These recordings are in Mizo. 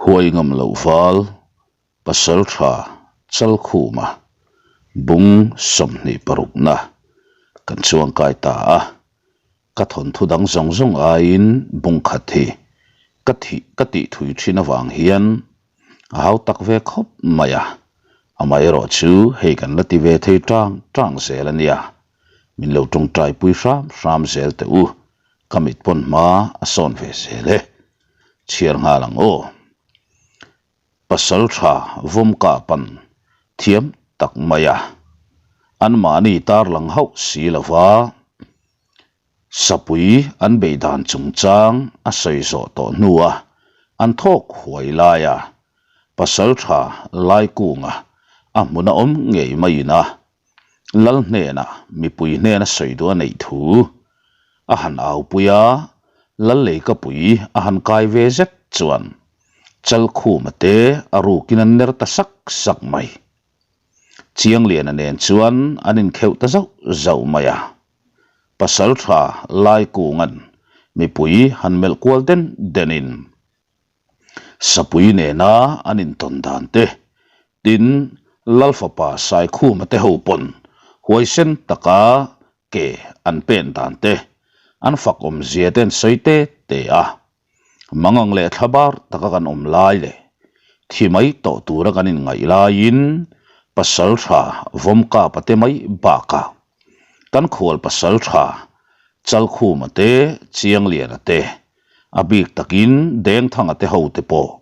Huai ngam loh val pasal tha Chalkhuma bung 26 na kan chuangkai ta a, ka thawnthu dang zawng zawng aiin bung khat hi ka thih ka tih thui thin avang hian a hau tak ve khawp mai a, amaherawhchu hei kan la ti ve thei tang tang zel a nia. Min lo tawngtai pui hram hram zel teh u, ka mit pawn hma a sawn ve zel e. Chhiar nghal ang aw. Pasal tha vawmka pan thiam tak mai a, anmahni tarlang hauh si lova Sapui an beih dan chungchang a sawi zawh tawh hnua an thawk huai laia pasal tha Laikunga a hmun a awm ngei maiin a Lal hnenah mipui hnena sawi duh a neih thu a han aupui a, Lal leikapui a han kai ve zet chuan Chalkhuma te a rukin an ner ta sak sak mai. Chiangliana nen chuan an inkheuh ta zauh zauh mai a. Pasal tha Laikunga'n mipui han melh kual den denin Sapui nena an intawn dan te, tin Lalfapa Saikhuma te ho pawn huaisen taka ke an pen dan te, an fak awmzia te an sawi te te a. Mangang leh thlabar taka kan awm lai leh thi mai tawh tura kan inngaih laiin pasal tha Vawmkapa te mai bakah kan khual pasal tha Chalkhuma te, Chiangliana te, a bik takin Dengthanga te ho te pawh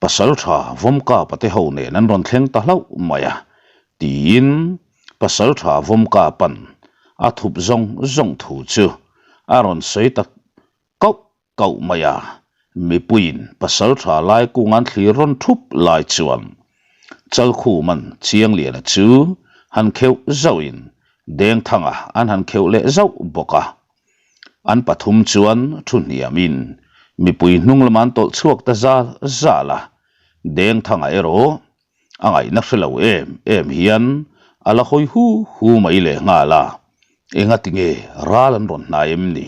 pasal tha Vawmkapa te ho nen an rawn thleng ta hlauh mai a tiin pasal tha Vawmkapa'n a thup zawng zawng thu chu a rawn sawi ta kauh kauh mai a, mipuiin pasal tha lai kung an thlir rawn thup lai chuan Chalkhuma'n Chiangliana chu han kheuh zauhin Dengthanga an han kheuh leh zauh bawk a. An pathum chuan thu hniamin mipui hnung lamah an tawlh chhuak ta zal zal a, Dengthanga erawh a ngaihna hre lo em em hian a la hawi hu hu mai leh nghal a, Engati nge ral an rawn hnai em ni?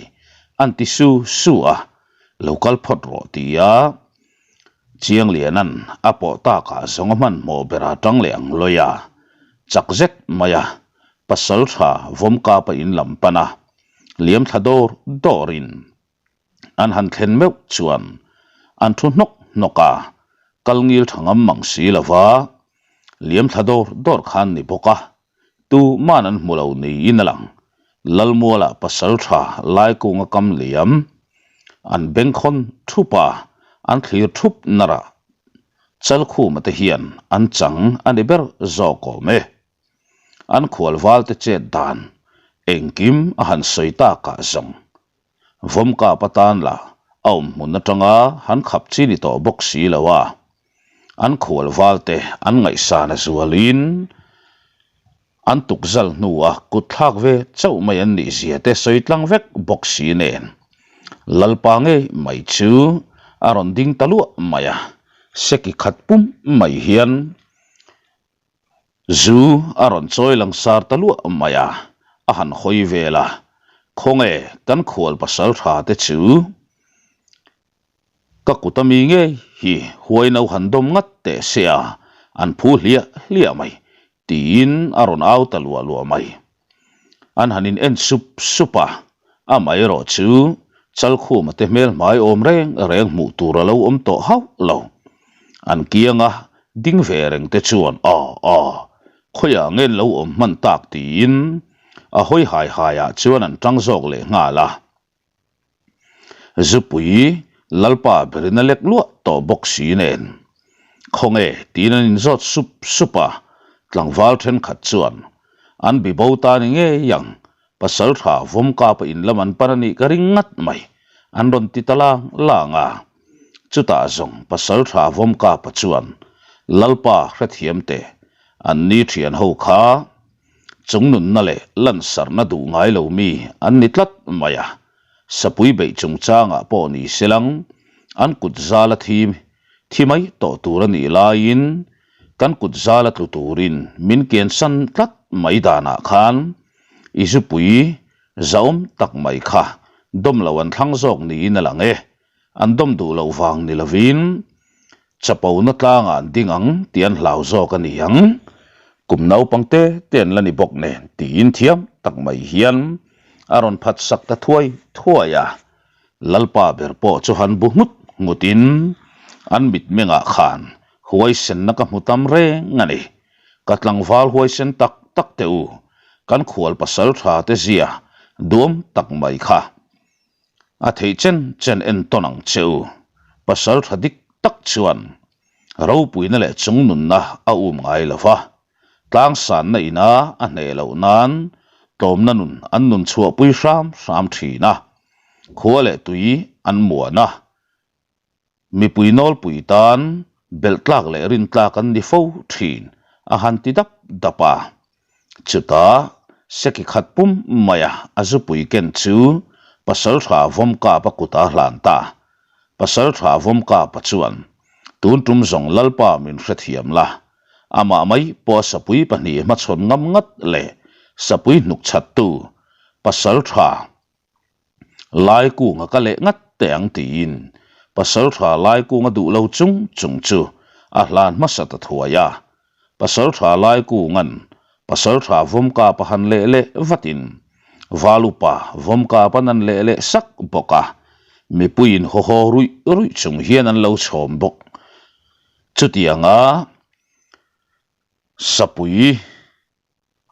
an ti su su a, Lo kal phawt rawh ti a, Chiangliana'n a pawh takah zawng a hmanhmawh berah tang leh ang lawi a, chak zet mai a, pasal tha vawmkapa in lam pan a, liam thla dawr dawrin an han thlen meuh chuan an thu hnawk hnawk a, kal ngil tha ngam mang si lo va, liam thla dawr dawr khan ni bawk a, tu man an hmu lo niin a lang. Lalmuala pasal tha Laikunga kam liam an bengkhawn thup a, an thlir thup narah Chalkhuma te hian an chang a ni ber zawk awm e. An khual val te chet dan engkim a han sawi takah zawng Vawmkap atan lah a awm hmun atanga han khap chi ni tawh bawk si lo a, an khual val te an ngaihsan a zualin an tukzal hnua kut thlak ve chauh mai an nih zia te sawi tlang vek bawk si nen Lalpa ngei mai chu a rawn ding ta luah mai a, seki khat pum mai hian Zu a rawn chawi langsar ta luah mai a, a han hawi vel a, Khawnge kan khual pasal tha te chu? Ka kut ami ngei hi huai no han dawm ngat teh se a, an phu hliah hliah mai, tiin a rawn au ta luah luah mai. An han in en sup sup a, amaherawh chu Chalkhuma te hmel hmai awm reng reng hmuh tur a lo awm tawh hauh lo. An kianga ding ve reng te chuan aw aw, khawiah nge lo awm hman tak tiin a hawi hai hai ah chuan an tang zawk leh nghal a. Zupui Lalpa berin a lek luah tawh bawk si nen. Khawnge tiin an inzawt sup sup a, tlangval thenkhat chuan an bibo ta ni ngei ang, pasal tha vawmkapa in lam an pan a nih ka ring ngat mai, an rawn ti ta lang lang a. Chutah zawng pasal tha vawmkapa chuan Lalpa hrethiam teh, an ni thian ho kha Chung nunna leh lansarhna duh ngai lo mi an ni tlat mai a, sapui beih chungchangah pawh ni se lang, an kut zala thi thi mai tawh tur a nih laiin kan kut zala tlu turin min kiansan tlat mai danah khan i zupui zahawm tak mai kha dawm lo an thlang zawk niin a lang e. An dawm duh loh vang ni lovin chapona tlangah an ding ang tih an hlau zawk a ni ang. Kum naupang te te an la ni bawk nen tiin thiam tak mai hian a rawn phat sak ta thuai thuai a. Lalpa ber pawh chu han bu nghut nghutin an mitmengah khan huaisenna ka hmu tam reng a ni. Ka tlangval huaisen tak tak teh u, kan khual pasal tha te zia duam tak mai kha. A theih chen chen entawn ang che u. Pasal tha dik tak chuan ropuina leh chungnunna a um ngai lo va, tlangsanna ina a hneh loh nan tlawmna nun an nun chhuahpui hram hram thin a, khua leh tui an muan a. Mipui nawlpui tan belh tlak leh rin tlak an ni fo thin a han ti dap dap a. Chutah seki khat pum maia a zupui ken chu Pasaltha Vawmkapa kutah a hlan ta. Pasaltha Vawmkapa chuan, Tun tum zawng Lalpa min hrethiam la, amah mai pawh sapui pahnih hmachhawn ngam ngat leh sapui hnuk chhattu Pasaltha Laikunga ka leh ngat teh ang tiin Pasaltha Laikunga duh lo chung chung chu a hlan hmasa ta thuai a. Pasaltha Laikunga'n Pasaltha Vawmkapa han leh leh vatin Valupa Vawmkapa'n an leh leh sak bawk a, mipuiin haw haw ruih ruih chung hian an lo chhawm bawk. Chutianga Sapui.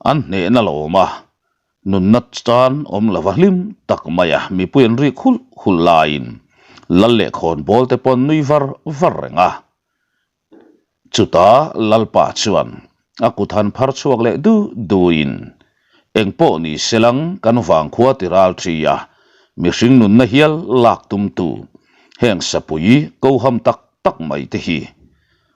An hnehna lawm a, nunna tan awm lova hlim tak mai a, mipui an rik hulh hulh laiin Lal leh khawnbawl te pawh an nui var var reng a. Chutah Lalpa chuan a kut han phar chhuak leh du duin, Engpawh ni selang kan vangkhua ti ral thi a, mihring nunna hial lak tumtu heng sapui koham tak tak mai te hi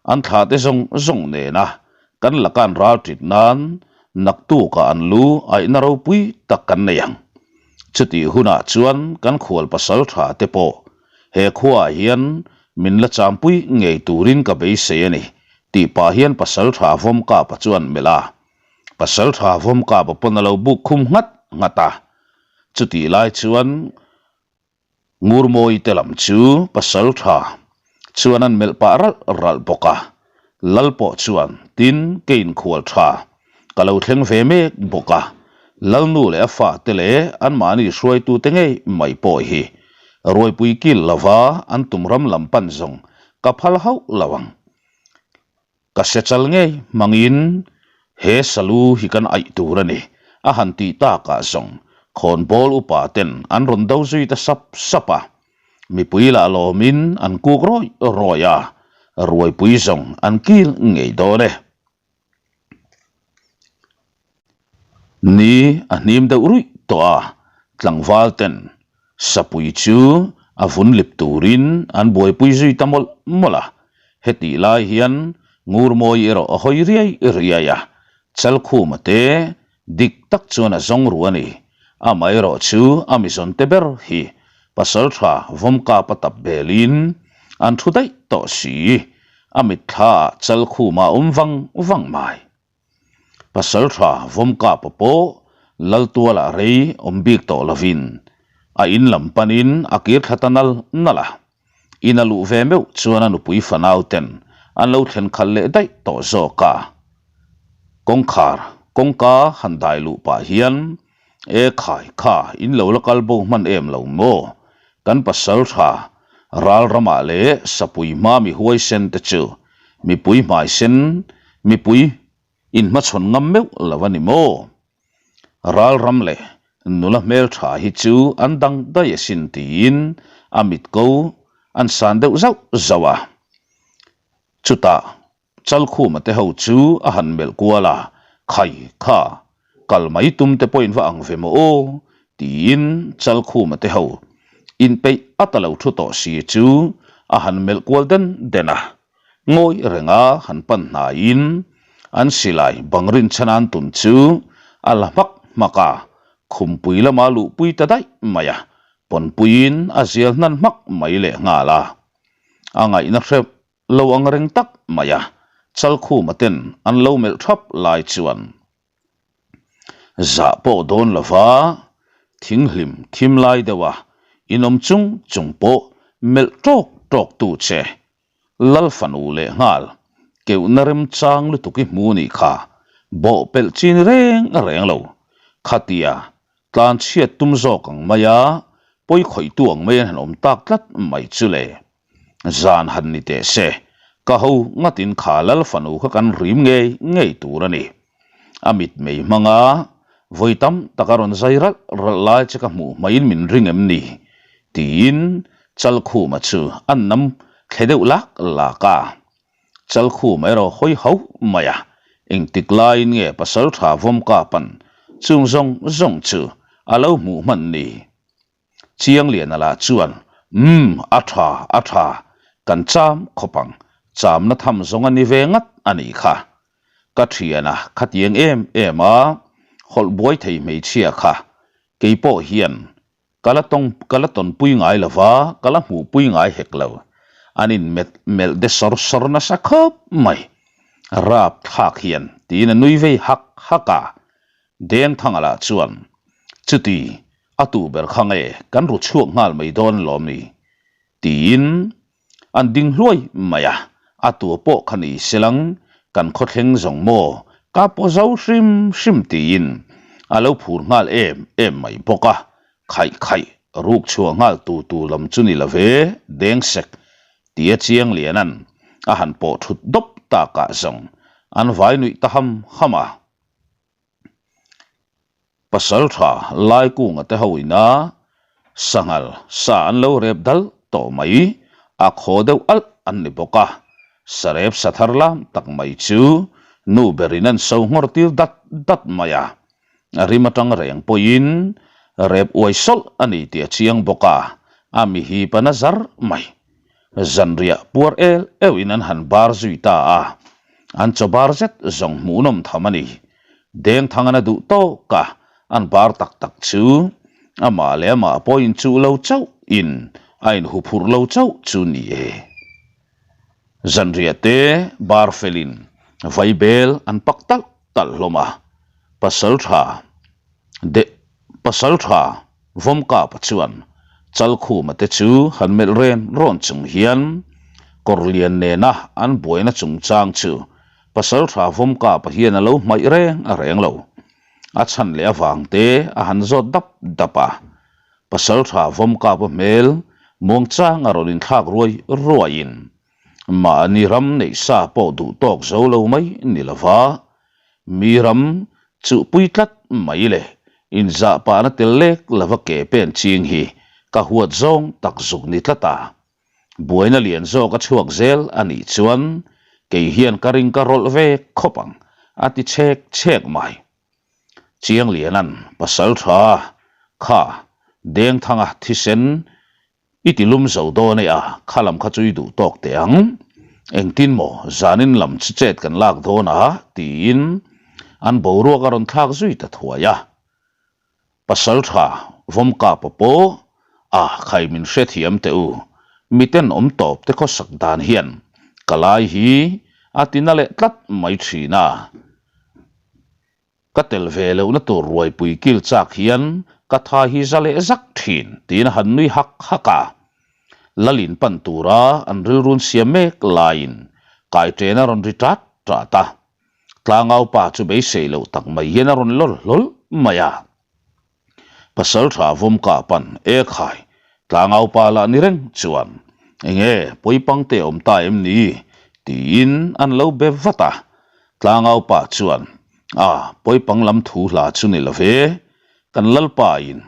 An thla te zawng zawng nena kan laka an ral tit nan naktukah an lu aihna ropui tak kan nei ang. Chutih hunah chuan kan khual pasal tha te pawh he khuaah hian min la champui ngei turin ka beisei a ni tih pah hian pasal tha Vawmkapa chuan melh a. Pasal tha Vawmkapa pawn a lo buk khum nghat nghat a. Chutih lai chuan Ngurmawi te lam chu pasal tha chuan an melh pah ralh ralh bawk a, Lal pawh chuan tin ke inkhual tha ka lo thleng ve mek bawk a, Lalnu leh a fate leh anmahni hruaitute ngei mai pawh hi ruaipui kil lova an tum ram lam pan zawng ka phal hauh lo ang. Ka hre chal ngei hmangin he salu hi kan aih tur a ni, a han tih takah zawng khawnbawl upa ten an rawn do zui ta sap sap a. Mipui lah lawmin an kuk rawih rawih a, ruaipui zawng an kil ngei dawn e. Ni a hnim deuh ruih tawh a, tlangval ten sapui chu a vun lip turin an buaipui zui ta mawlh mawlh a. Hetih lai hian Ngurmawi erawh a hawi riai riai a, Chalkhuma te dik tak chuan a zawng ru a ni. Amaherawhchu a mizawn te ber hi Pasaltha Vawmkapa tap belin an thu daih tawh si. A mitthlaah Chalkhuma a awm vang vang mai. Pasaltha Vawmkapa pawh Laltualah rei awm bik tawh lovin a in lam panin a kir thla ta nal nal a. In a luh ve meuh chuan a nupui fanau ten an lo thlen khalh leh daih tawh zawk a. Kawngkhar kawngka han dai luh pah hian E khai kha in lo la kal bo hman em lo maw? Kan pasaltha ral ramah leh sapui hma mi huaisen te chu mipui hmaisen mipui inhmachhawn ngam meuh lo a ni maw? Ral ram leh nula hmeltha hi chu an dang daih asin tiin a mitko an san deuh zauh zauh a. Chutah Chalkhuma te ho chu a han melh kual a, Khai kha, kal mai tum te pawhin va ang ve maw aw? tiin Chalkhuma te ho inpeih at a lo thu tawh si chu a han melh kual den den a. Ngawi renga han pan hnaiin an silai bang rinchhan an tun chu a la hmak hmak a, khumpui lama luhpui ta daih mai a, pawnpuiin a zial hnan hmak mai lehnghal a. A ngaihna hrep Lo ang reng tak mai a, Chalkhuma ten an lo melh thap lai chuan zah pawh dawn lova thinghlim thim lai deuha inawm chung chung pawh. melh ṭawk ṭawk tu che Lal fanu leh nghal keuhna remchang lutuk i hmu nih kha bawh pelh chi ni reng reng lo. Khatia tlan chhiat tum zawk ang maia pawi khawihtu ang mai an han awm tak tlat mai chu le. Zan han ni teh se, ka ho ngatin kha Lal fanu kha kan rim ngei ngei tur a ni. A mitmei hmanga vawi tam tak a rawn zai ralh ralh lai che ka hmuh hmaiin min ring em ni? tiin Chalkhuma chu a nam thle deuh lak lak a. Chalkhuma erawh hawi hauh mai a, engtik laiin nge Pasaltha Vawmkapa'n chung zawng zawng chu a lo hmuh hman ni? Chiangliana lah chuan, Umm, a tha, a tha, kan cham khawp ang, chamna tham zawng a ni ve ngat a nih kha. Ka thiana khatiang em em a, hawlh buai thei hmeichhia kha, kei pawh hian ka la tawng, ka la tawnpui ngai lo va, ka la hmuhpui ngai hek lo. An inmet melh de sawr sawr nasa khawp mai. Rap thlak hian tiin a nui vei hak hak a. Dengthanga lah chuan, Chuti, A tu ber kha nge kan ru chhuak nghal mai dawn lawm ni? tiin an ding hluai mai a, a tu pawh kha ni selang kan khawthleng zawng maw ka paw zo hrim hrim tiin a lo phur nghal em em mai bawk a, khaih khaih ruk chhuah nghal tu tu lam chu ni lo ve deng sek tia Chiang Lianan a han pawh thut dawp takah zawng an vai nuih ta ham ham a. Pasaltha Laikunga te ho ina sanghal sa an lo rep dal tawh mai, a khaw deuh alh an ni bawk a, sarep sa thar lam tak mai chu nu berin an so nghawr tir dat dat mai a, a rim atang reng pawhin rep uai sawlh a ni tih a chiang bawk a, a mi hip a na zar mai. Zanriah puar el euhin an han bar zui ta a, an chaw bar zet zawng hmuhnawm tham a ni. Dengthang an a duh tawk a, an bar tak tak chu amah leh amah pawh inchuh lo chauhin a inhuphurh lo chauh chu ni e. Zanriah te bar felin vaibel an pak talh talh hlawm a, Pasaltha de Pasaltha Vawmkapa chuan Chalkhuma te chu han melh ren rawn chung hian Kawrlian nena an buaina chungchang chu Pasaltha Vawmkapa hian a lo hmaih reng a reng lo. A chhan leh avang te a han zawt dap dap a. Pasaltha Vawmkapa hmel muangchang a rawn inthlak ruai ruaiin Mahni ram neih sa pawh duh tawk zo lo mai ni lova, mi ram chuhpui tlat mai leh inzah pahna tel lek lova ke pen ching hi ka huat zawng tak zuk ni tlat a. Buaina lian zawk a chhuak zel a nih chuan kei hian ka ring ka rawlh ve khawp ang, a ti chhek chhek mai. Chianglianan pasal tha kha Dengthanga thisen I ti lum zo dawn e a, kha lam kha chu i duh tawk teh ang. Engtin maw, zanin lam chu chet kan lak dawn a, tiin an boruak a rawn thlak zui ta thuai a. Pasaltha Vawmkapa pawh a khai min hrethiam teh u, miten awm tawp te khawsak dan hian ka lai hi a ti na leh tlat mai thin a. Ka tel ve lohna tur ruaipui kil chak hian ka tha hi za leh zak thin, tiin a han nui hak hak a. Lalin pan tura an rilrun siam mek laiin kaiṭen a rawn ri ṭat ṭat a. Tlangaupa chu beisei loh tak mai hian a rawn lawr hlawl mai a. Pasalṭha Vawmka pan e khai, tlangaupa lah ni reng chuan, Enge pawipangte awm ta em ni? tiin an lo be vat a. Tlangaupa chuan, A, pawipang lam thu hla chu ni lo ve, kan lalpa in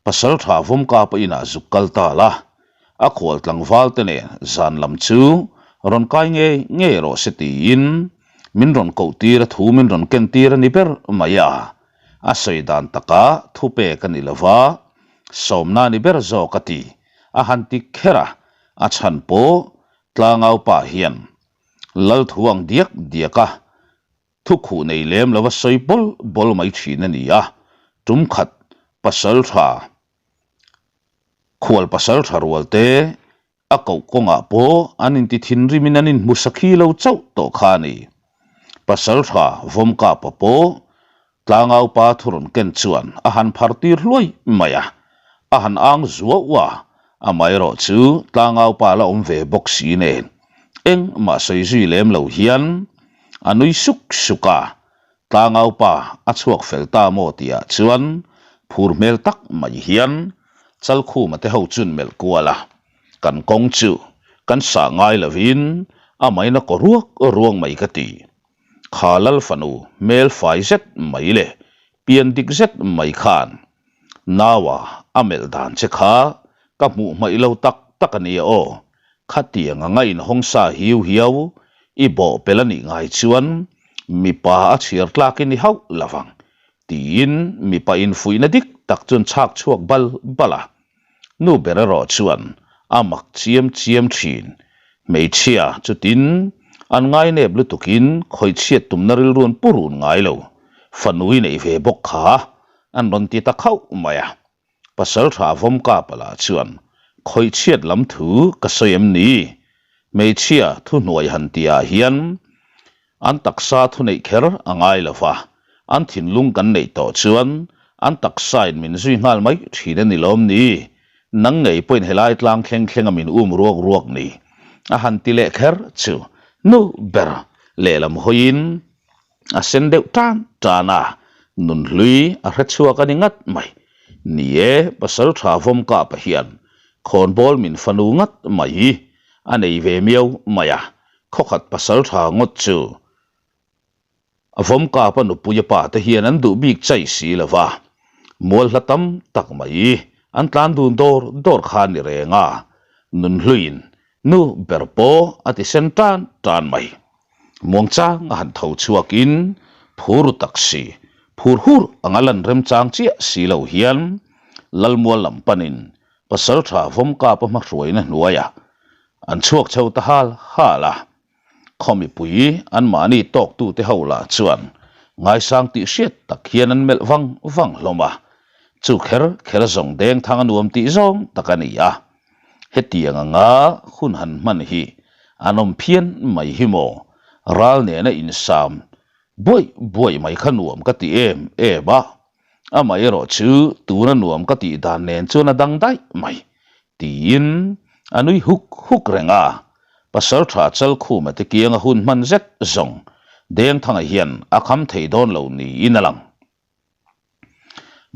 Pasalṭha Vawmka pawh inah zuk kal ta la, a khual tlangval te nen zan lam chu rawn kai ngei ngei rawh se tiin min rawn koh tir a thu min rawn ken tir a ni ber mai a. A sawi dan takah thupek a ni lo va, sawmna a ni ber zawk a ti. A han ti kher a, a chhan pawh tlangaupa hian Lalthu ang diak diak a, thukhuh nei lem lova sawi bawl bawl mai thin a ni a, tum khat pasal tha khual pasal tha rual te A koh kawngah pawh an inti thinrimin an inhmu sakhi lo chauh tawh kha a ni. Pasaltha Vawmkapa pawh tlangaupa thu rawn ken chuan a han phar tir hluai mai a, a han ang zuau a. Amaherawh chu tlangau pa la awm ve bawk si nen engmah sawi zui lem lo hian a nui suk suk a, tlangau pa a chhuak fel ta maw tihah chuan phur hmel tak mai hian Chalkhuma te ho chun melh kual a, kan kawng chu kan sah ngai lovin amahin a kaw ruak ruang mai ka ti. Kha Lal fanu hmel fai zet mai leh pian dik zet mai khan Naua a melh dan che kha ka hmuh hmaih lo tak tak a nia aw. Khatiang anga inhawng sa hiu hiau i bawh pel a nih ngai chuan mipa a chhiar tlakin i hauh lo vang tiin mipa infuihna dik tak chuan chhak chhuak bal bal a. Nu ber erawh chuan a mak chiam chiam thin. Hmeichhia chutin an ngainep lutukin khawihchhiat tumna rilruan pu run ngai lo. Fanu i neih ve bawk kha an rawn ti ta khauh mai a. Pasaltha Vawmkapa lah chuan khawihchhiat lam thu ka sawi em ni? Hmeichhia thuhnuai han tihah hian An taksa thuneih kher a ngai lo va, an thinlung kan neih tawh chuan an taksain min zui nghal mai thin a ni lawm ni? Nang ngei pawhin helai tlang thleng thleng a min um ruak ruak ni? A han ti leh kher chu nu ber lehlam hawiin a sen deuh tan tan a, nunhlui a hre chhuak a ni ngat mai. Ni e, pasal tha Vawmkapa hian khawnbawl min fanu ngat mai hi a nei ve miau mai a, Khawkhat pasal tha ngawt chu a vawmkapa nupuia pa te hian an duh bik chai si lo va, mual hla tam tak mai an tlan dun dawr dawr kha a ni reng a, nunhluiin nu ber pawh a ti sen tan tan mai. Muangchang a han tho chhuakin phur ru tak si, phur hur anga lan remchang chiah si lo hian Lalmual lam panin pasal tha vawmkapa hmahruaina hnuaiah An chhuak chho ta hal hal a, khaw mipui anmahni tawktute ho lah chuan ngaisang tih hriat tak hian an melh vang vang hlawm a, chu kher kher zawng deng thang a nuam tih zawng tak a ni a. Hetiang anga hun han hman hi an awm phian mai hi maw, ral nena insam buaih buaih mai kha nuam ka ti em em a, amaherawh chu tuna nuam ka tih dan nen chuan a dang daih mai. Tiin a nui huk huk reng a, Pasalṭha Chalkhuma te kianga hun hman zet zawng Dengthanga hian a kham thei dawn lo niin a lang.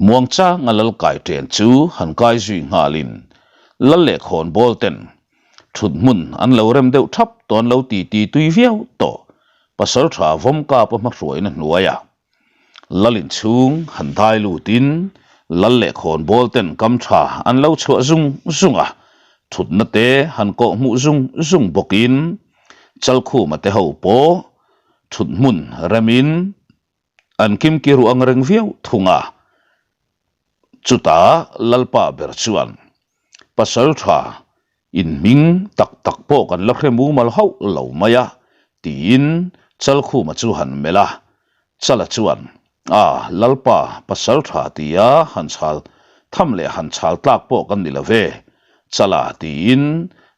Muangchanga lal kai ṭen chu han kai zui nghalin lal leh khawnbawl ten ṭhut hmun an lo rem deuh ṭhap tawh an lo titi tui viau tawh Pasalṭha Vawmkapa hmahruaina hnuaiah Lal inchhung han dai lutin lal leh khawnbawl ten kam tha an lo chhuah zung zung a, thutna te han kawh hmuh zung zung bawkin Chalkhuma te ho pawh thut hmun remin an kimki ruh ang reng viau thung a. Chutah Lalpa ber chuan pasal tha Inhming tak tak pawh kan la hre mumal hauh lo mai a, tiin Chalkhuma chu han melh a. Chala chuan, A, Lalpa, pasal tha tia han chhal tham leh han chhal tlak pawh kan ni lo ve, Chala, tiin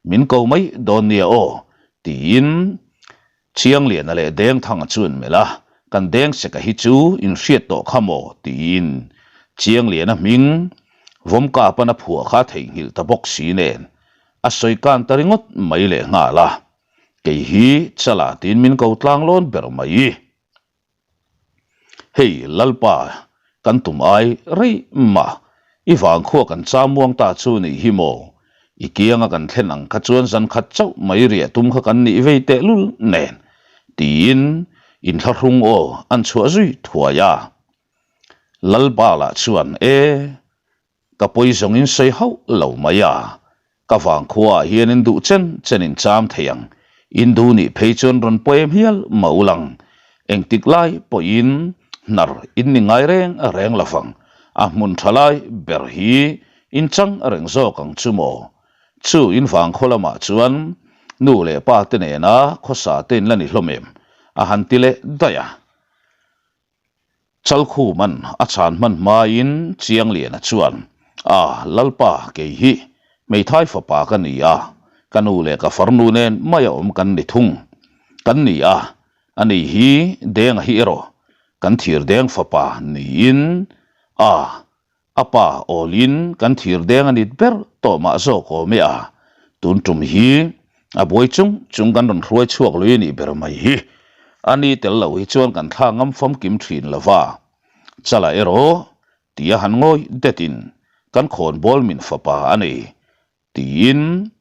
min ko mai dawn nia aw, tiin Chiangliana leh Dengthanga chu an melh a, Kan Dengseka hi chu in hriat tawh kha maw? tiin Chiangliana hming Vawmkapan a phuah kha theihnghilh ta bawk si nen a sawi kan ta ringawt mai leh nghal a, Kei hi Chala tiin min ko tlang lawn ber mai. Hei Lalpa, kan tum ai rei mah, i vangkhua kan cham muang ta chu nih hi maw? I kianga kan thlen ang kha chuan zan khat chauh mai riah tum kha kan nih vei tehlul nen, tiin inthlahrung aw an chhuah zui thuai a. Lalpa lah chuan, E! Ka pawi zawng in sawi hauh lo mai a, ka vangkhua ah hian in duh chen chen in cham thei ang, in duh nih phei chuan rawn pawi em hial mah ul ang, engtik lai pawhin hnar in ni ngai reng reng lo vang, a hmun tha lai ber hi in chang reng zawk ang chu maw? Chu in vangkhaw lamah chuan nu leh pa te nena khawsa te in la ni hlawm em? a han ti leh daih a. Chalkhuman a chhan hman hmain Chiangliana chuan, A, Lalpa, kei hi hmeithai fapa ka ni a, ka nu leh ka farnu nen mai a awm kan ni thung kan ni a, ani hi Denga hi erawh kan thirdeng fapa niin, a. A pa awlin kan thir deng a nit ber tawh mah zawk awm e a, tun tum hi a buai chung chung kan rawn hruai chhuak lui a nih ber mai hi. A ni tel lo hi chuan kan thla ngam famkim thin lo va. Chala erawh tia han ngawi detin kan khawnbawl min fapa a nei. Tiin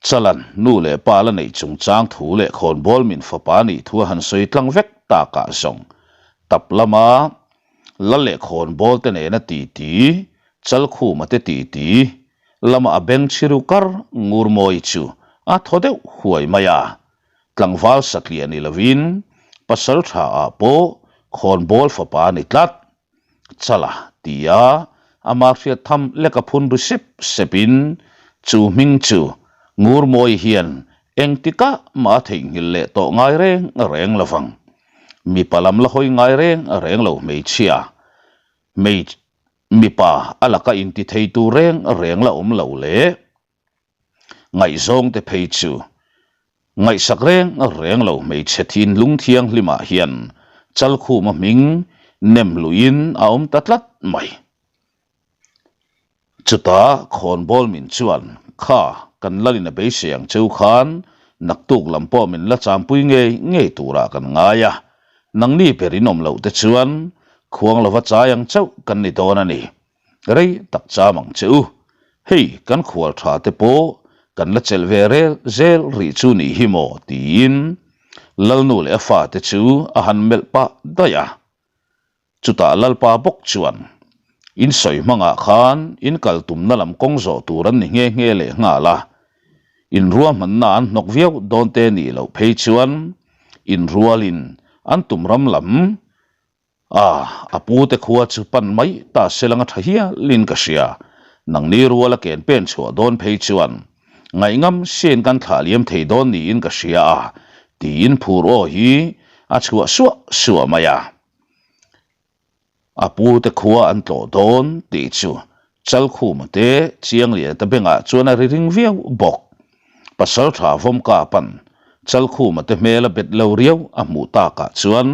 Chalan nu leh pa la neih chungchang thu leh khawnbawl min fapa nih thu a han sawi tlang vek takah zawng tap lama la leh khawnbawl te nena titi, Chalkhuma te titi lama a beng chhiru kar ngur mawi chu a thaw deuh huai mai a. Tlangval satliah ni lovin pasal tha ah pawh khawnbawl fapa a ni tlat. Chala tia ama hriat tham lek a phun ri sep sep in chu hming chu Ngurmawi hian engtikah mah a theihnghilh leh tawh ngai reng reng lo vang. Mipa lam la hawi ngai reng reng lo hmeichhia, mipa a laka inti thei tur reng reng la awm lo leh. Ngaihzawngte phei chu ngaihsak reng reng lo hmeichhe thinlung thianghlimah hian Chalkhuma hming nem luiin a awm ta tlat mai. Chutah khawnbawl min chuan, Kha, kan lalin a beisei ang cheu khan naktuk lam pawh min la champui ngei ngei turah kan ngai a, nangni ber in awm loh te chuan khuang lova chai ang chauh kan ni dawn a ni. Rei tak cham ang che u. Hei kan khual tha te pawh kan la chelh ve rel zel rih chu nih hi maw tiin Lalnu leh a fate chu a han melh pah daih a. Chutah Lalpa bawk chuan in sawi hmangah khan in kal tumna lam kawng zawh tur an ni nghe nghe leh nghal a. In ruahmanna an hnawk viau dawn te nih loh phei chuan in rualin an tum ram lam A, a pu te khua chu pan mai ta se lang a tha hialin ka hria. Nangni ruala ken pen chhuah dawn phei chuan ngaihngam sen kan thlah liam thei dawn niin ka hria a, tiin phur aw hi a chhuah suah suah mai a. A pu te khua an tlawh dawn tih chu Chalkhuma te Chiangliana te bengah chuan a ri ring viau bawk. Pasaltha Vawmka pan Chalkhuma te hmel a bet lo riau a hmuh takah chuan,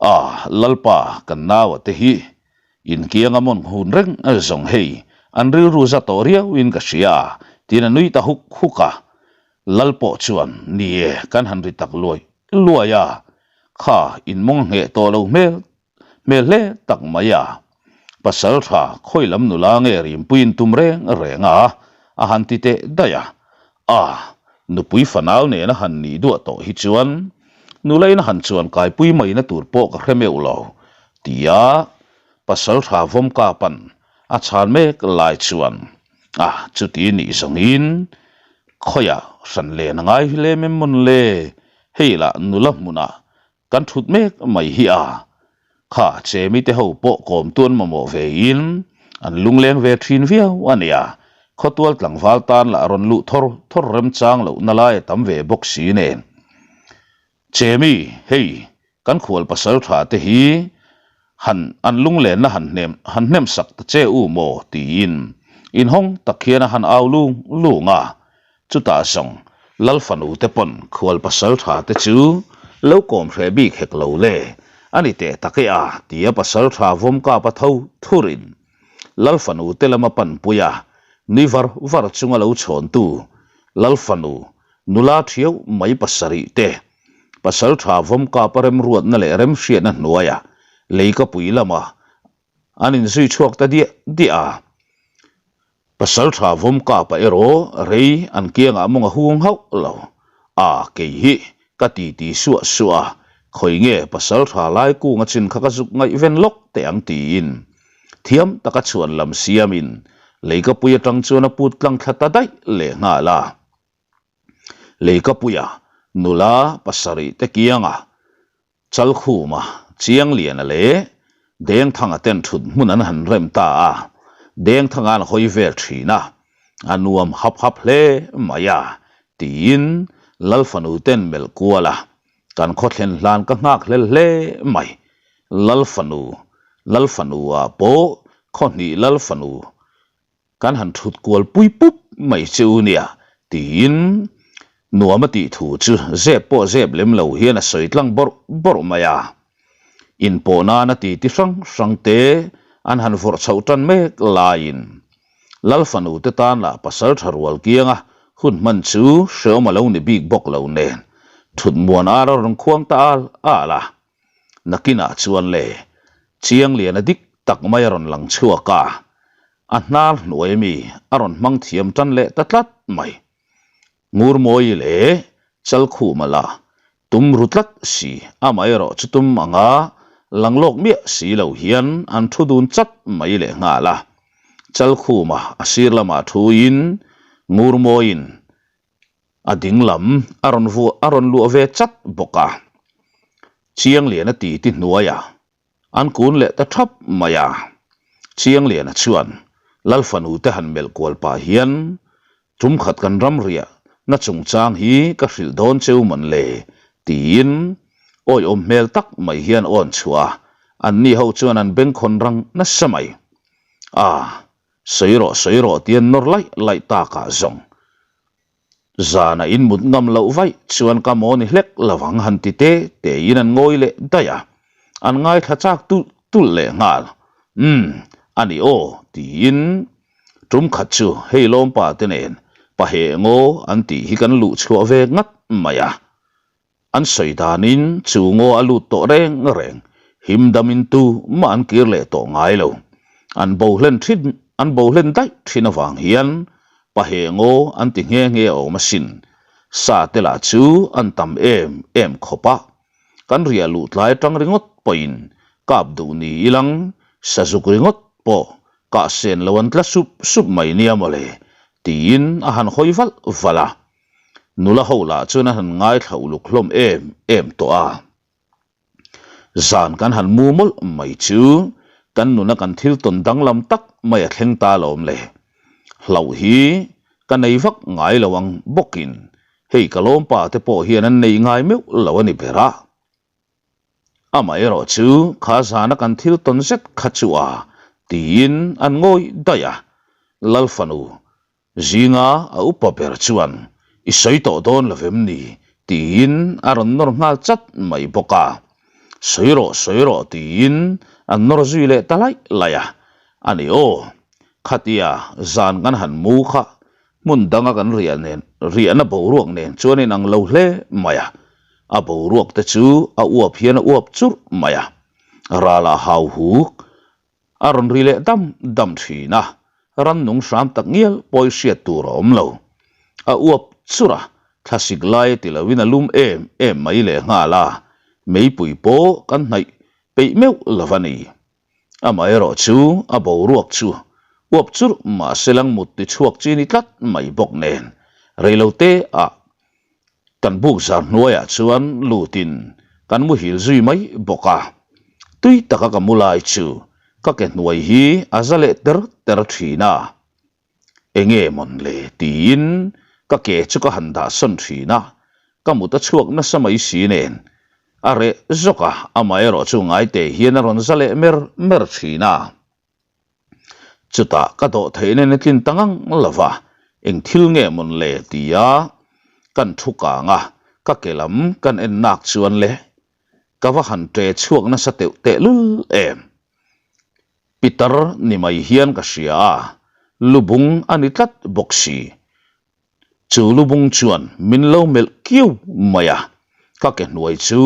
A, Lalpa, kan naua te hi inkiang a mawn hun reng zawng hei, an rilru za tawh riauin ka hria, tiin a nui ta huk huk a. Lal pawh chuan, Ni e, kan han ri tak luai luai a, kha in mawng ngheh tawh lo hmel Hmel hle tak mai a, pasal tha khawi lam nula nge rimpuiin tum reng reng a, a han ti teh daih a. A, nupui fanau nena han nih duah tawh hi chuan nula in a han chuan kaipui maina tur pawh ka hre meuh lo, tia pasal tha vawmka pan a chhan mek lai chuan, a, chuti nih zawngin khawiah hran len a ngai hle em mawn le, hei lah nula hmunah Kan thut mek mai hi a, kha chemi te ho pawh kawm tuan mamawh ve in an lungleng ve thin viau a nia, khawtual tlangval tan lah rawn luh thawr thawr remchang loh na lai a tam ve bawk si nen. Chemi, hei kan khual pasal tha te hi han an lunglenna han hnem han hnem sak ta che u maw tiin inhawng tak hian a han au lung lung a, Chutah zawng Lal fanu te pawn khual pasal tha te chu lo kawm hreh bik hek lo le, a ni teh tak e a, tia pasal tha vawm kap a tho thurin Lal fanu te lama pan pui a, nui var var chunga lo chhawntu Lal fanu nula thiau mai pasarih te pasal tha vawm kap a remruatna leh remhriatna hnuaia leikapui lama an inzui chhuak ta diah diah a. Pasal tha vawm kapa erawh rei an kiangah mawng a hung hauh lo. A, kei hi ka ti ti suah suah a, khawi nge pasal tha lai kunga chin kha ka zuk ngaihven lawk teh ang tiin thiam taka chhuan lam siamin leikapui atang chuan a put tlang thla ta daih lehnghal a. Leikapuia nula pasarih te kiangah Chalkhuma, Chiangliana leh Dengthanga ten thut hmun an han rem ta a, Dengthanga an hawi vel thin a, a nuam hap hap hle mai a, tiin Lal fanu ten melh kual a, kan khaw thlen hlan ka nghak hlel hle mai, Lal fanu, Lal fanu ah pawh khaw hnih Lal fanu Kan han thut kual pui pup mai che u nia, tiin nuam a tih thu chu zep pawh zep lem lo hian a sawi tlang bawrh bawrh mai a. Inpawh nana titi hrang hrang te an han vawrh chhoh tan mek laiin Lal fanu te tan lah pasal tha rual kianga hun hman chu hreawm a lo ni bik bawk lo nen thut muan ar a rawn khuang ta al al a. Nakinah chuan le Chiangliana dik tak mai a rawn lang chhuak a, a hnar hnuai ami a rawn hmang thiam tan leh ta tlat mai. Ngurmawi leh Chalkhuma la tum ru tlat si, amaherawh chu tum anga lang lawk miah si lo hian an thu dun chat mai leh nghal a. Chalkhuma a sir lamah thuin Ngurmawiin a ding lam a rawn vuah a rawn luah ve chat bawk a. Chiangliana titi hnuaiah An kun leh ta thap mai a. Chiangliana chuan Lal fanu te han melh kual pah hian, Tum khat kan ram riah na chungchang hi ka hrilh dawn cheu mawn le? tiin awiawm hmel tak mai hian awn chhuah a, anni ho chuan an bengkhawn rang nasa mai. A, sawi rawh sawi rawh tian nawr laih laih takah zawng Zana in mut ngam loh vaih chuan ka maw ni hlek lo ang han ti te te in an ngawi leh daih a, an ngaithla chak tulh tulh leh nghal. Umm, a ni aw tiin tum khat chu hei lawmpa te nen paheh ngaw an tih hi kan luh chhuah ve ngat mai a. An sawi danin chu ngaw a lut tawh reng reng, him damin tu mah an kir leh tawh ngai lo. An bo hlen thin, an bo hlen daih thin avang hian paheh ngaw an ti nghe nghe awm asin. Sa te lah chu an tam em em khawp a, kan riah luh tlai atang ringawt pawhin kap duh ni ilang sazuk ringawt pawh kah sen lo an tla sup sup mai nia mawle tiin a han hawi valh valh a. Nula ho lah chuan an han ngaithla uluk hlawm em em tawh a. Zan kan han mu mawlh mai chu kan nuna kan thil tawn danglam tak mai a thleng ta alawm le. Hlauh hi ka nei vak ngai lo ang bawkin hei ka lawmpa te pawh hian an nei ngai meuh lo a ni ber a. Amaherawh chu kha zana kan thil tawn zet kha chu a tiin an ngawi daih a. Lal fanu Zinga a upa ber chuan, I sawi tawh dawn lo vem ni? tiin a rawn nawr nghal chat mai bawk a. Sawi rawh, sawi rawh tiin an nawr zui leh ta laih laih a. A ni aw, khatia zan kan han mu kha hmun danga kan riah nen, riahna boruak nen chuan inang lo hle mai a. A boruak te chu a uap hian a uap churh mai a. Ralah hau huk A rawn ri leh dam dam thin a, rannung hram tak ngial pawi hriat tur a awm lo. A uap chur a, thlasik lai a ti loin a lum em em mai leh nghal a, meipui pawh kan hnaih peih meuh lo a ni. Amaherawh chu a boruak chu uap churh mahse lang mut ti chhuak chi ni tlat mai bawk nen reilote ah Kan buk zar hnuaiah chuan lutin kan muhil zui mai bawk a, tui taka ka mu lai chu ka ke hnuai hi a za leh ter ter thin a, enge mawn le tiin ka ke chu ka han dah sawn thin a, ka mut a chhuak nasa mai si nen a reh zawk a, amaherawhchu ngaite hian a rawn za leh mer mer thin a. Chutah ka dawh theihna in a tlin ta ngang lo va, eng thil nge mawn le tia kan thu kang a, ka ke lam kan en nak chuan le ka va han ṭe chhuak nasa teuh tehlul em. Pitar ni mai hian ka hria a, lubung a ni tlat bawk si. Chu lubung chuan min lo melh kiau mai a, ka ke hnuai chu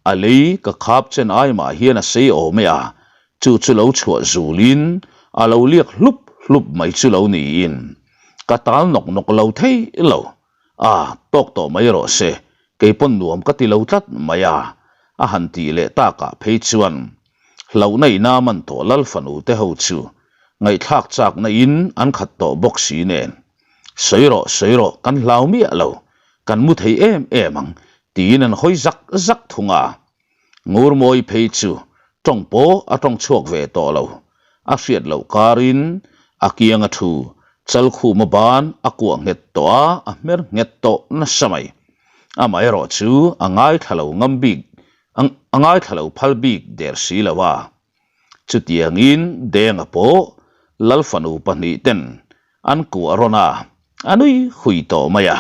a lei ka khap chen ai mah hian a sei awm e a, chu chu lo chhuah zulin a lo liak hlup hlup mai chu lo niin ka tal nawk nawk lo thei lo. A, tawk tawh mai rawh se, kei pawn nuam ka ti lo tlat mai a, a han tih leh takah phei chuan hlauhna ina man tawh Lal fanu te ho chu ngaihthlak chakna in an khat tawh bawk si nen. Sawi rawh, sawi rawh, kan hlau miah lo, kan mu thei em em ang, tiin an hawi zak zak thung a. Ngurmawi phei chu tawng pawh a tawng chhuak ve tawh lo, a hriat loh karin a kianga thu Chalkhuma ban a kuah nghet tawh a, a hmer nghet tawh nasa mai. Amaherawh chu a ngaithla lo ngam bik, a ngaithla lo phal bik der si lo a. Chutiangin Denga pawh Lal fanu pahnihten an kuah rawn a, a nui hui tawh mai a.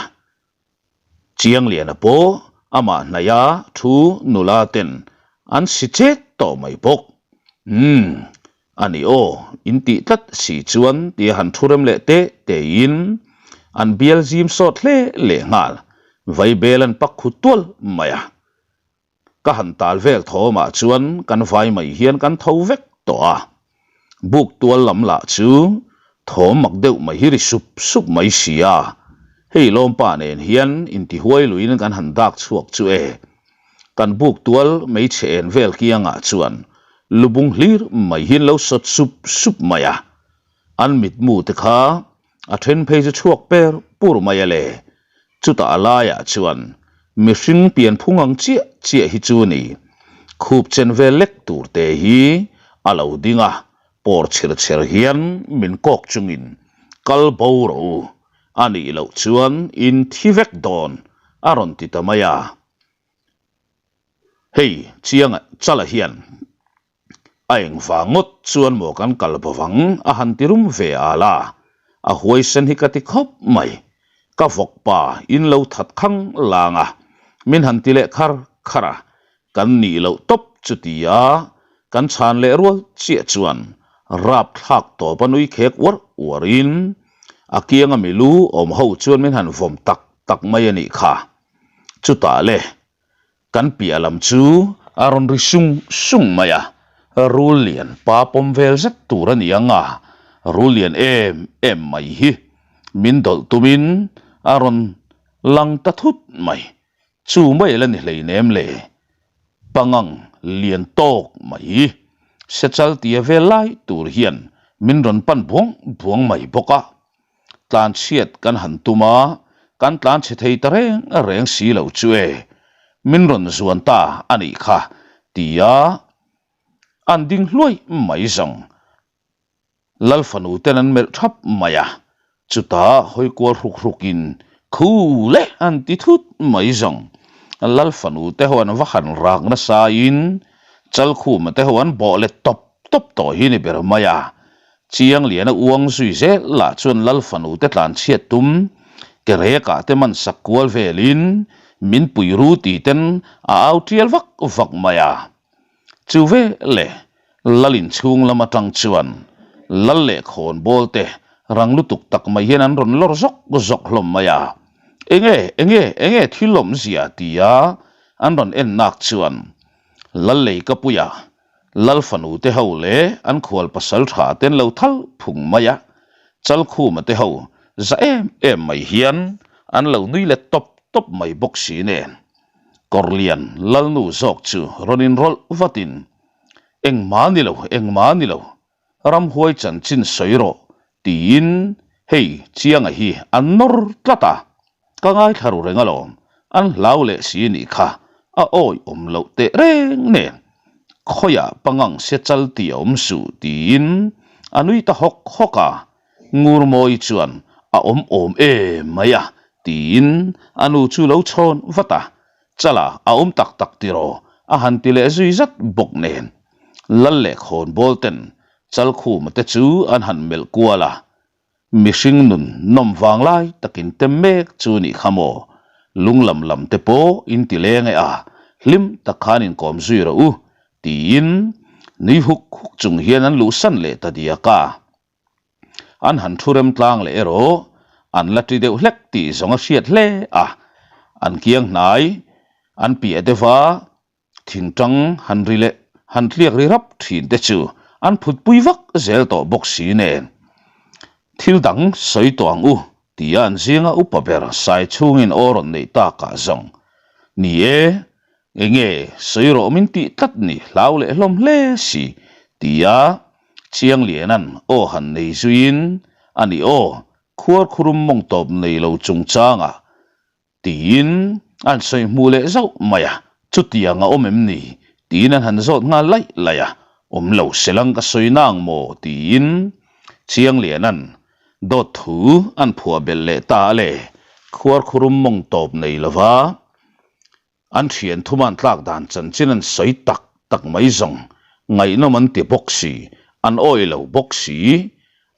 Chiangliana pawh amah hnaih a thu nula ten an si chet tawh mai bawk. Umm. A ni aw, in tih tlat si chuan tia han thu rem leh te tein an bial zim sawt hle leh nghal, vaibel an pak khut tual mai a. Ka han tal vel thawmah chuan kan vai mai hian kan tho vek tawh a. Buk tual lam lah chu thawm mak deuh mai hi ri sup sup mai si a, hei lawmpa nen hian intihuai luiin kan han dak chhuak chu e. Kan buk tual hmeichhe en vel kiangah chuan lubung hlir mai hi an lo sawt sup sup mai a, an mitmu te kha a then phei chu chhuak per pur mai a le. Chutah a laiah chuan mihring pianphung ang chiah chiah hi chu ni. Khup chen vel lek tur te hi a lo ding a, pawr chher chher hian min kawk chungin kal bo rawh u, a nih loh chuan in thi vek dawn a rawn ti ta mai a. Hei Chianga Chala hian A engvang ngawt chuan maw kan kal bawk ang a han ti rum ve al a, a huaisen hi ka ti khawp mai. Ka vawk pa in lo that khang lang a, min han ti leh khar khar a, kan nih loh tawp chu ti a, kan chhan leh rual chiah chuan rap thlak tawp a nui khek uar uar in a kianga milu awm ho chuan min han vawm tak tak mai a nih kha. Chutah le Kan piah lam chu a rawn ri sung sung mai a, rul lian pa pawm vel zet tur a ni ang a, rul lian em em mai hi min dawlh tumin a rawn lang ta thut mai. Chu mai la ni hleinem le, pangang lian tawk mai hi sechal tia vel lai tur hian min rawn pan buang buang mai bawk a. Tlanchhiat kan han tum a, kan tlanchhe thei ta reng reng si lo chu e, min rawn zuan ta a nih kha, tia an ding hluai mai zawng. Lal fanu ten an melh thap mai a, chutah hawi kual hruk hrukin khu le an ti thut mai zawng. Lal fanu te ho an va han rak nasain Chalkhuma te ho an bawh let tawp tawp tawh hi ni ber mai a, Chiang liana uang zui zel lah chuan Lal fanu te tlan chhiat tum, ke rekah te man sak kual velin min pui ru ti ten a au tial vak vak mai a. Chu ve le, Lal inchhung lam atang chuan Lal leh khawnbawl te rang lutuk tak mai hian an rawn lawr zawk zawk hlawm mai a. Enge, enge, enge thil awmzia tia an rawn en nak chuan Lal lei ka puia Lal fanu te ho leh an khual pasal tha te an lo thal phung mai a, Chalkhuma te ho za em em mai hian an lo nui let tawp tawp mai bawk si nen. Kawrlian Lalnu zawk chu rawn inrawlh vatin, Engmah ni lo, engmah ni lo, Ramhuai chanchin sawi rawh tiin hei Chianga hi an nawr tlat a, ka ngaithla ru reng alawm, an hlau leh si nih kha a awi awm loh teh reng nen khawiah pangang se chal tih a awm suh tiin a nui ta hawk hawk a, Ngurmawi chuan a awm awm em mai a tiin a nu chu lo chhawn vat a, Chala a awm tak tak tiraw a han ti leh zui zat bawk nen. Lal leh khawnbawl ten Chalkhuma te chu an han melh kual a, mihring nun nawm vang lai takin tem mek chu nih kha maw, lung lam lam te pawh in ti leng e a, hlim tak khan inkawm zui rawh u tiin nui huk huk chung hian an luhsan leh ta diak a. An han thu rem tlang leh erawh an la ti deuh hlek tih zawng a hriat hle a, an kiang hnai an piah deuh a, thingtang han ri leh han tliak ri rap thin te chu an phutpui vak zel tawh bawk si nen. Thil dang sawi tawh ang u tia an zinga upa ber sai chhungin aw rawn neih takah zawng ni e, enge sawi rawh min tih tlat ni hlau leh hlawm hle si tia Chianglianan aw han nei zuiin a ni aw khuarkhurum mawng tawp nei lo chungchangah Tiin an sawi hmuh leh zauh mai a, chutiang a awm em ni? Tiin an han zawt nghal laih laih a, awm lo selang ka sawi nang maw? Tiin Chianglianan dawt thu an phuah belh leh ta a le, khuarkhurum mawng tawp nei lova an thian thum an tlak dan chanchin an sawi tak tak mai zawng ngaihnawm an ti bawk si, an awih lo bawk si,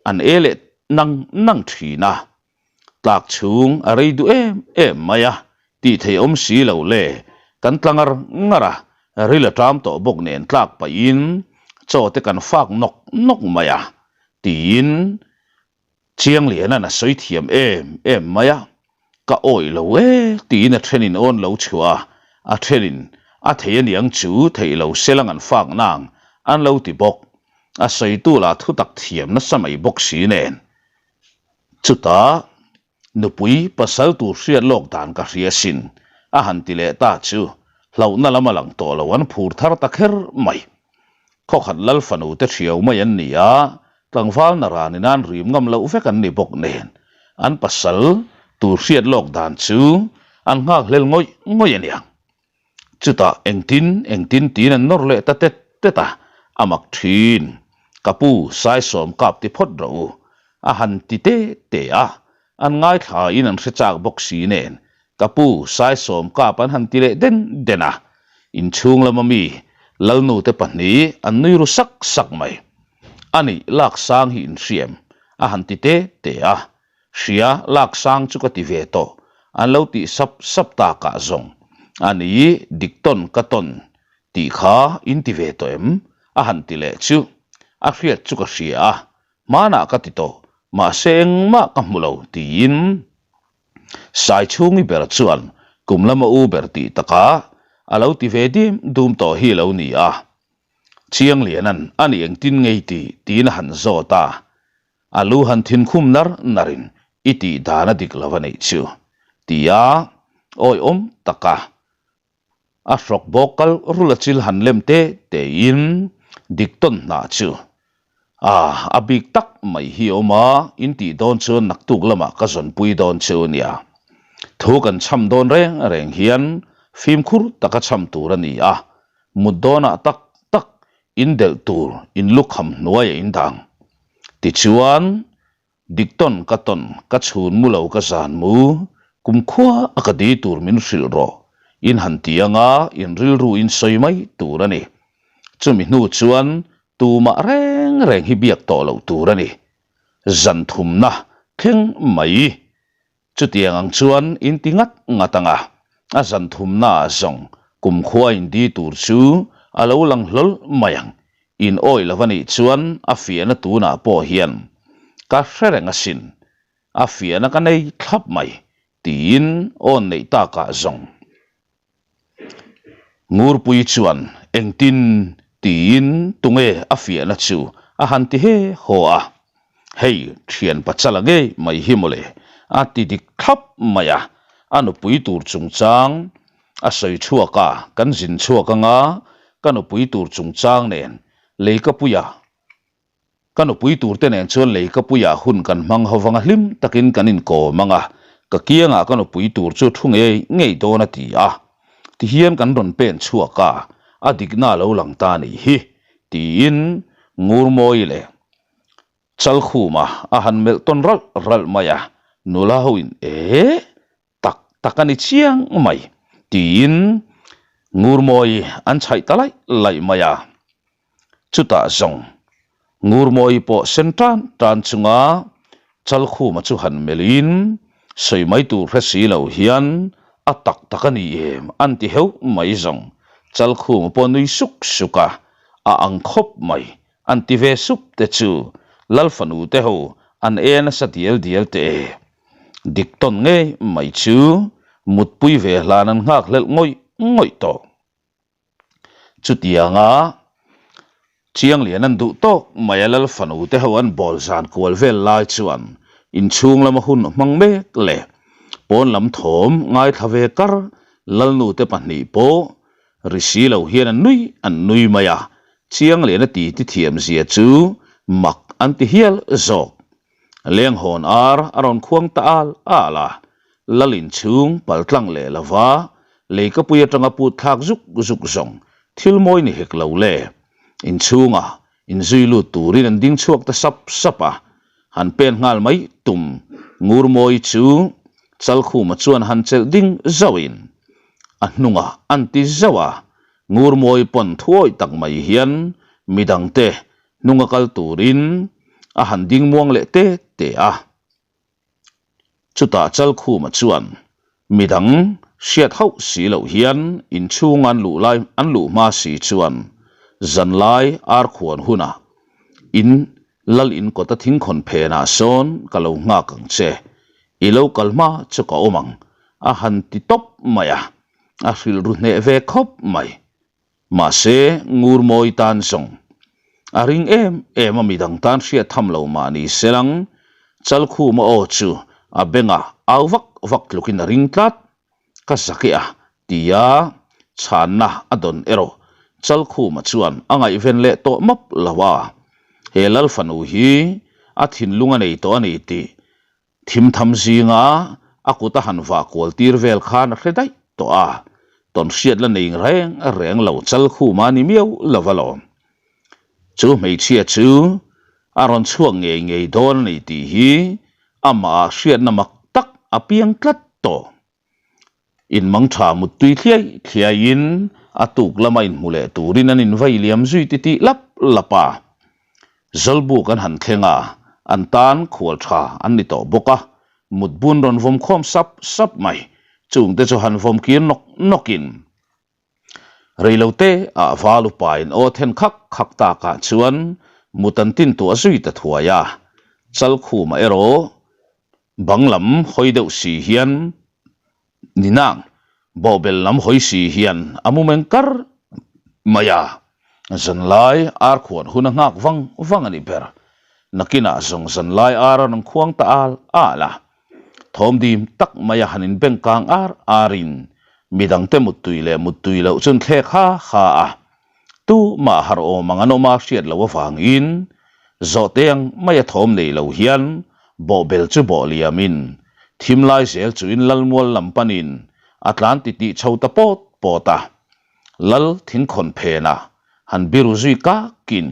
an e leh nang nang thin a. Tlak chhung a rei duh em em mai a, tih theih awm si lo le, kan tla ngar ngar a, ril a ṭam tawh bawk nen tlak pahin. Chaw te kan fak nawk nawk mai a, tiin Chiangliana'n a sawi thiam em em mai a, ka awih lo e tiin a thenin awn lo chhuah a, a thenin a thei aniang chu theih lo selang an fak nang an lo ti bawk. A sawitu lah thutak thiam nasa mai bawk si nen. Chutah Nupui pasal tur hriat lawk dan ka hria sin, a han ti leh ta chu hlauhna lam a lang tawh lo an phur thar ta kher mai. Khawkhat lal fanu te thiau mai an ni a, tlangval naran in an rim ngam loh vek an ni bawk nen an pasal tur hriat lawk dan chu an nghak hlel ngawih ngawih a niang. Chutah engtin engtin tiin an nawr leh ta tet tet a, a mak thin. Ka pu Saisawm kap ti phawt rawh u, a han ti te te a, an ngaithla in an hre chak bawk si nen ka pu Saisawm kap an han ti leh den den a, inchhung lama mi Lalnu te pahnih an nui ru sak sak mai. Anih lak sang hi inhriam, a han ti te te a, Hria, lak sang chu ka ti ve tawh, an lo tih sap sap takah zawng a ni, dik tawn ka tawn tih kha in ti ve tawh em? a han ti leh chu. A hriat chu ka hria a, hmanah ka ti tawh, mahse engmah ka hmu lo tiin Saichhungi ber chuan kum lama u ber tih takah a lo ti ve dim dum tawh hi lo ni a. Chiangliana'n a ni engtin ngei tih tiin a han zawt a, A lu han thin khum nar nar in i tih dan a dik lo a neih chu tia awihawm taka a hrawk bawk kal rul a chil han lem te te in dik tawn hnah chu a a bik tak mai hi a awm a, in tih dawn chuan naktuk lamah ka zawnpui dawn chu a nia. Thu kan chham dawn reng reng hian fimkhur taka chham tur a ni a, mut dawnah tak tak In delh tur in lukham hnuai a in dang. Tichuan, dik tawn ka tawn, ka chhun mu lo ka zan mu, kumkhua a ka di tur min hrilh rawh, in han ti anga in rilru in sawi mai tur a ni. Chumi hnu chuan tumah reng reng hi biak tawh loh tur a ni. Zan thumna thleng mai. Chutiang ang chuan in ti ngat ngat ang a, a zan thumnaah zawng kumkhua in di tur chu a lo lang hlawl mai ang. In awih lo a nih chuan a fiahna tunah pawh hian ka hre reng asin, a fiahna ka nei thlap mai tiin awn neih takah zawng Ngurpui chuan engtin tiin tunge a fiahna chu a han ti he haw a, hei thian pachala ngei mai hi mawle a ti dik thlap mai a, a nupui tur chungchang a sawi chhuak a, kan zin chhuak anga ka nupui tur chungchang nen leikapuia Ka nupui turte nen chuan lei ka puiah hun kan hmang ho vanga hlim takin kan inkawm ang a, ka kiangah ka nupui tur chu thu ngei ngei dawn a ti a. Tihian kan rawn pen chhuak a, a dikna a lo lang ta a nih hi, tiin Ngurmawi leh Chalkhuma a han melh tawn ralh ralh mai a, nula hoin Eeh! Tak tak a ni chiang mai, tiin Ngurmawi an chhaih ta laih laih mai a. Chutah zawng Ngurmawi pawh sen tan tan chunga Chalkhuma chu han melhin sawi mai tur hre si lo hian a tak tak a ni em an ti heuh mai zawng Chalkhuma pawh nui suk suk a, a ang khawp mai an ti ve sup te chu Lal fanu te ho an e nasa dial dial teh e. Dik tawn ngei mai chu mutpui ve hlan an nghak hlelh ngawih ngawih tawh. Chutianga Chianglian an duh tawk mai a Lal fanu te ho an bawl zan kual vel lai chuan inchhung lama hun hmang mek leh pawn lam thawm ngaithla ve kar Lalnu te pahnih pawh ri si lo hian an nui an nui mai a, Chianglian a ti ti thiam zia chu mak an ti hial zawk. Lenghawn ar a rawn khuang ta al al a, Lal inchhung paltlang leh lova leikapui atanga put thlak zuk zuk zawng thil mawi ni hek lo le. Inchhunga inzui lut turin an ding chhuak ta sap sap a, han pen nghal mai tum Ngurmawi chu Chalkhuma chuan han chelh ding zauhin a hnungah an ti zauh a, Ngurmawi pawn thuawih tak mai hian midangte hnunga kal turin a han ding muang leh te te a. Chutah Chalkhuma chuan midang hriat hauh si loh hian inchhung an luh lai an luh hma si chuan. Zanlai ar khuan hunah in lal in kawta thingkhawn phenah sawn ka lo nghak ang che, i lo kal hma chu ka awm ang, a han ti tawp mai a, a hrilh ru hneh ve khawp mai. Mahse, Ngurmawi tan zawng a ring em em a midang tan hriat tham lo mah ni se lang, Chalkhuma aw chu a bengah au vak vak tlukin a ring tlat. Ka zak e a, tia chhanna a dawn erawh Chalkhuma chuan a ngaihven leh tawh map lo a, he Lal fanu hi a thinlung a nei tawh a ni tih thimtham zinga a kut a han vah kual tir vel khan a hre daih tawh a, tawnhriat la nei reng reng lo Chalkhuma ni miau lo a lawm. Chu hmeichhia chu a rawn chhuak ngei ngei dawn a ni tih hi amah ah hriatna mak tak a piang tlat tawh. Inmang tha muttui thliai thliaiin a tuk lama inhmu leh turin an invai liam zui titih lap lap a. Zawlbuk an han thleng a, an tan khual tha an ni tawh bawk a, mutbun rawn vawm khawm sap sap mai. Chungte chu han vawm kir nawk nawkin Reilote ah val upa in aw then khak khak takah chuan mut an tin tuah zui ta thuai a, Chalkhuma erawh bang lam hawi deuh si hian ninang bawhbel lam hawi si hian a mu meng kar mai a, zanlai ar khuan hun a nghak vang vang a ni ber. Nakinah zawng zanlai ar a rawn khuang ta al al a, Thawm dim tak mai a han inbeng kang ar ar in midangte muttui leh muttui loh chuan thlek ha ha a, tu mah harh awm ang an awm a hriat loh avangin zawhte ang mai a thawm nei lo hian bawhbel chu bawh liam in thim lai zel chu in lalmual lam pan in a tlan titih chho ta pawt pawt a, lal thingkhawn phen ah han biru zui kak in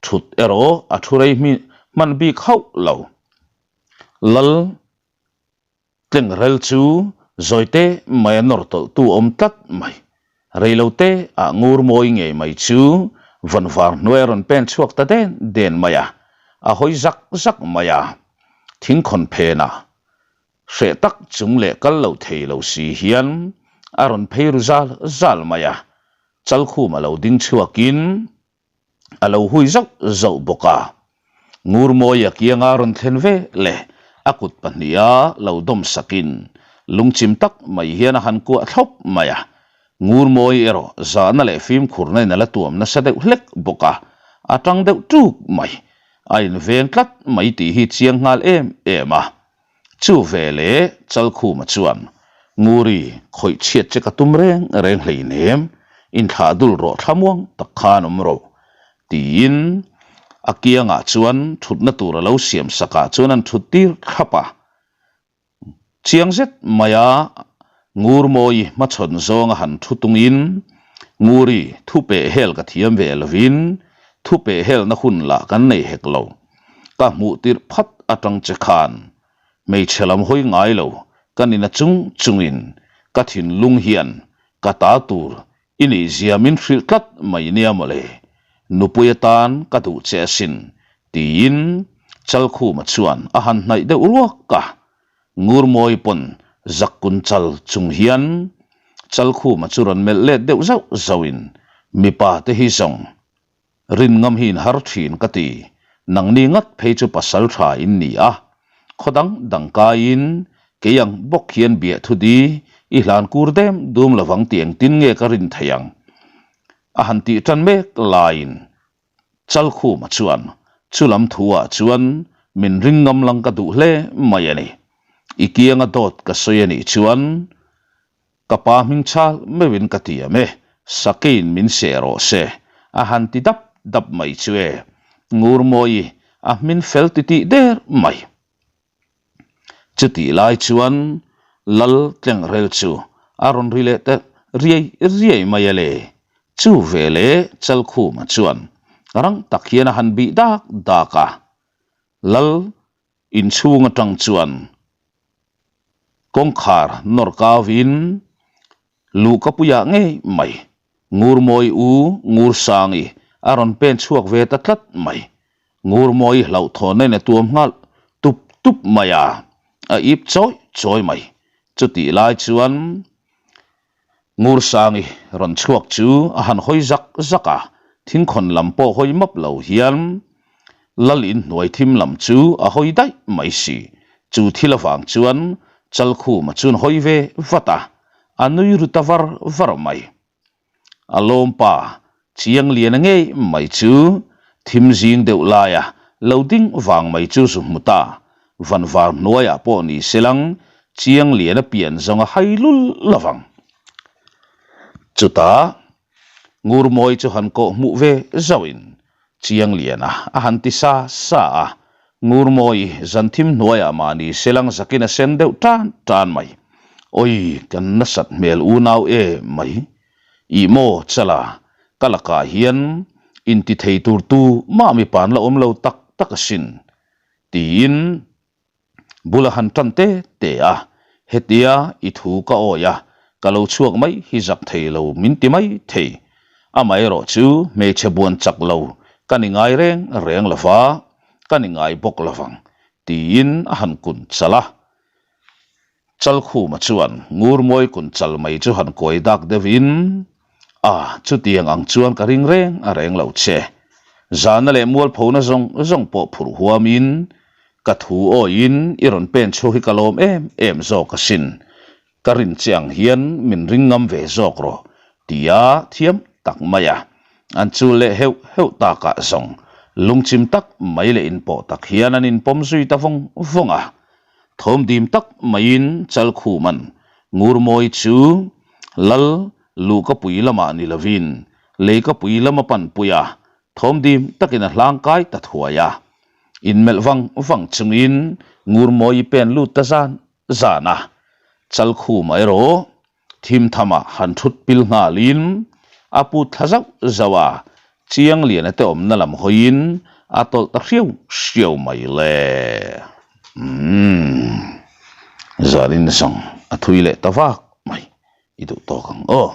thut erawh a thu rei hman bik hauh lo. Lal tlengrel chu zawite mai a nawr tawlh tu awm tlat mai. Reilote ah ngur mawi ngei mai chu vawnvar hnuai a rawn pen chhuak ta den den mai a, a hawi zak zak mai a. Thingkhawn phenah hreh tak chung leh kal lo thei lo si hian a rawn phei ru zal zal mai a, Chalkhuma lo ding chhuakin a lo hui zauh zauh bawk a. Ngurmawia kianga rawn thlen ve leh a kut pahniha lo dawm sakin lungchim tak mai hian a han kuah thlawp mai a. Ngurmawi erawh zahna leh fimkhurna in a la tuam nasa deuh hlek bawk a, a tang deuh tuk mai. A inveng tlat mai tih hi chiang nghal em em a. Chu ve leh Chalkhuma chuan, Nguri, khawih chhiat che ka tum reng reng hleinem, inthlah dul rawh thlamuang tak khan awm rawh, tiin a kiangah chuan thutna tur a lo siam sakah chuan an thut tir thlap a. Chiang zet maia Ngurmawi hmachhawn zawnga han thu tungin, Nguri, thu peh hel ka thiam ve lovin, thu peh helna hun lah kan nei hek lo. Ka hmuh tirh phat atang che khan hmeichhe lam hawi ngai lo ka nina chung chungin ka thinlung hian ka ta tur i nih zia min hrilh tlat mai nia mawle, nupui atan ka duh che asin tiin Chalkhuma chuan a han hnaih deuh ruak a, Ngurmawi pawn zakkun chal chung hian Chalkhuma chu rawn melh let deuh zauh zauhin mipa te hi zawng Rin ngam hi in har thin ka ti, nangni ngat phei chu pasal tha in ni a, khaw dang dang kaiin kei ang bawk hian biah thu di i hlan kur dem dum lovang tih engtin nge ka rin thei ang? A han tih tan mek laiin Chalkhuma chuan chu lam thu ah chuan min ring ngam lang ka duh hle mai a ni. I kianga dawt ka sawi a nih chuan Ka pa hming chal meuhin ka tiam e, Sakein min seh rawh se, a han ti dap dap mai chu e, Ngurmawi a hmin fel titih der mai. Chutih lai chuan Lal Tlengrel chu a rawn ri leh ta riai riai mai a le, chu veleh Chalkhuma chuan rang tak hian a han bih dak dak a, Lal Inchhung atang chuan kawngkhar nawr kauin luhka puiah ngei mai Ngurmawi u Ngursangi a rawn pen chhuak ve ta tlat mai. Ngurmawi hlauhthawnna in a tuam nghal tup tup mai a, a ip chawi chawi mai. Chutih lai chuan Ngursangi rawn chhuak chu a han hawi zak zak a. Thingkhawn lam pawh hawi map lo hian Lal in hnuai thim lam chu a hawi daih mai si. Chu thil avang chuan Chalkhuma chuan hawi ve vat a, a nui ru ta var var mai. A lawmpa Chiang Liana ngei mai chu thim zing deuh laia lo ding vang mai chu zu hmu ta. Vanvar hnuaiah pawh ni se lang Chiang Liana pian zawng a hai lul lovang. Chutah Ngurmawi chu han kawh hmuh ve zauhin Chiangliana a han ti sa sa a, Ngurmawi zan thim hnuaiah mahni selang zakin a sen deuh tan tan mai. Awi, kan nasat hmel unau e mai. Ih maw chala, ka lakah hian inti thei tur tu mah mipa an la awm lo tak tak asin, tiin Bul a han tan te te a, hetia i thu ka awi a, ka lo chhuak mai hi zak thei lo min ti mai thei. Amaherawh chu hmeichhe buan chak lo ka ni ngai reng reng lo va, ka ni ngai bawk lo vang, tiin a han kun chal a. Chalkhuma chuan Ngurmawi kun chal mai chu han kuai dak deuhin, A, chutiang ang chuan ka ring reng a reng lo che. Zahna leh mualphona zawng zawng pawh phurh huamin ka thu awiin i rawn pen chhuak hi ka lawm em em zawk asin. Ka rin che ang hian min ring ngam ve zawk rawh, tia thiam tak mai a. An chul leh heuh heuh takah zawng lungchim tak mai leh inpawh tak hian an inpawm zui ta vawng vawng a. Thawm dim tak maiin Chalkhuman Ngurmawi chu Lal Luhkapui lamah ni lovin Leikapui lama panpui a, thawm dim takin a hlangkai ta thuai a. Inmelh vang vang chungin Ngurmawi pen lut ta zan zan a, Chalkhuma erawh Thim thamah han thut pil nghalin a put thla zauh zauh a, Chiang Liana te awmna lam hawiin a tawlh ta hriau hriau mai le. Umm. Zanin zawng a thui leh ta vak mai i duh tawk ang aw.